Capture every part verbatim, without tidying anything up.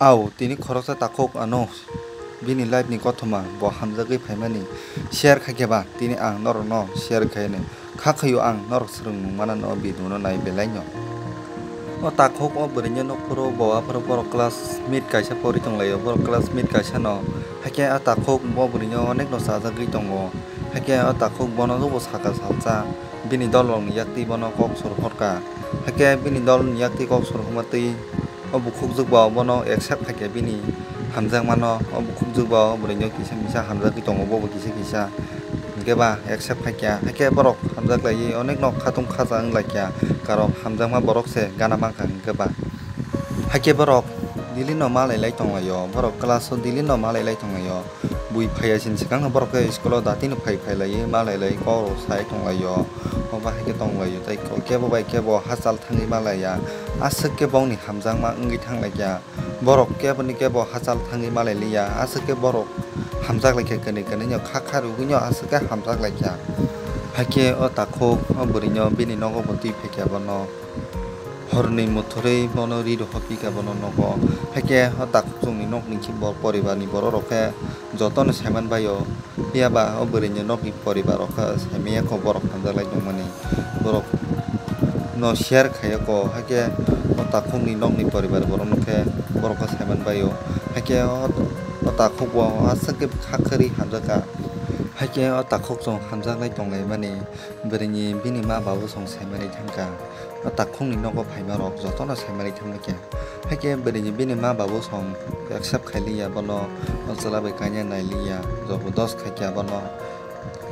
Au, tini khoroksa takhuk ano bini life ni kothoma bo hamjagwi phaimani share khaikhe ba, tini ang norokno share khainai. Kha khaio ang norok swrwng nung manano video no nai belai no. O takhuk o bwrwini nokphuru bo aphuru borok class meet kaisa pori tonglaio, borok class meet kaisa no. Hakhe a takhuk bo bwrwini onekno chajagwi tongo. Hakhe o takhuk bono jobo saka salsa bini dol rokni yaktwi bono kok sor horkha. Hakhe bini dol ni yaktwi kok sor huma twi o bukhukjwk bo bono accept khaikha bini hamjakmano. O bukhukjwk bo o bwrwino kisa misa hamjagwi tongo, bobo kisa kisa. Hwnkhe ba accept khaikha. Hakhe borok hamjaklaiwi onekno khatung khacha wnglaikha, karon hamjakma borok se gana mankha hwnkhe ba. Hakhe borok daily no malailai tonglaio, borok class o daily no malailai tonglaio. Bui phaiya sini swkangno borok khe school o datino phai phai laiwi malailai kok rok sai tonglaio. Obo hai khe tonglaio tei kebo bai kebo hachal thangwi malaiya. Aswk khe bongni hamjakma wngwi thanglaikha. Borok keboni kebo hachal thangwi malailiya. Aswk khe borok hamjaklaikha, kwnwi kwnwino kha kha rwgwino aswk khe hamjaklaikha. Hakhe o takhuk o bwrwino bini nogo bo twi phaikha bono. Horni muthurwi bono ri rohor pika bono nogo. Hakhe o takhuk chwngni nokni khe bo poribarni borok rok khe jotono saiman baio. Phiya ba o bwrwini nokni poribar rok khe saimanya kho borok hamjaklai tongmani. Borok no share khaiya kho, hakhe o takhukni nokni poribar borok no khe borok khe saiman baio. Hakhe o, o takhuk bo aswk khe kha khwrwi hamjakha. Hakhe o takhuk chwng hamjaklai tonglaimani. Bwrwini bini ma babu song saimani thangkha. O takhukni nogo phaima rok jotono saimani thangkha. Hakhe bwrwini bini ma babu song accept khailiya bono, o chwla bai kaina nailiya, jobodos khaikha bono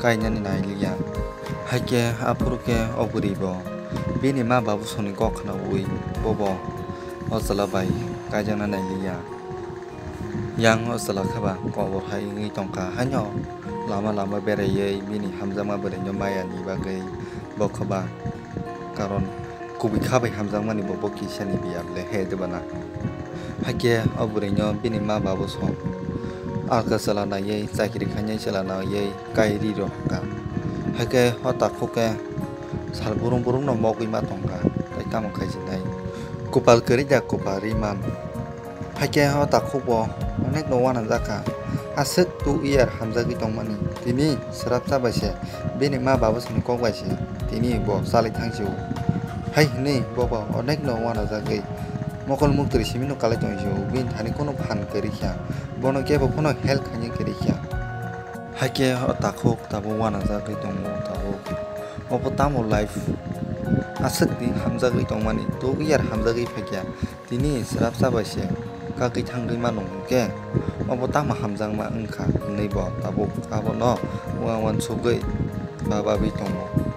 kainani nailiya. Hakhe aphuru khe o bwrwi bo bini ma babu songni kok khnaui bobo o chwla bai kaijakna nailiya. Yang o chwla khe ba kobor hai wngwi tongkha, haino lama lama beraiwi bini hamjakma bwrwino maya ni bagwi bo khe ba, karon kubui kha bai hamjakmani bo, bo kisani biyap le he de bana. Hakhe o bwrwino bini ma babu song alka chwla naiwi, chakri khainai chwla naiwi kai ri rw kha. Hakhe o takhuk khe sal brum brum no mogwi ma tongkha, tei tamo khai sinai. Kupal kwrwi da kupal ri man. Hakhe o takhuk bo onekno uanajak kha. Aswk two year hamjagwi tongmani. Tini swrapsa bai se, bini ma babu songni kok bai se, tini bo chalwi thang si-o. Hai hwnwi bo bo onekno uanajagwi mokol muktwi simi no kalai tong si-o. Bini thani kheno phan kwrwi kha. Bono kebo phano help khaina kwrwi kha. Hakhe o takhuk tabuk uanajagwi tongo tabuk. Obo tamo life? Aswk di hamjagwi tongmani, two year hamjagwi phaikha. Tini swrapsa bai se kagwi thangwi mano hwnkhe, obo tamo hamjakma wngkha hwnwi bo tabuk abono uansugwi bababwi tongo.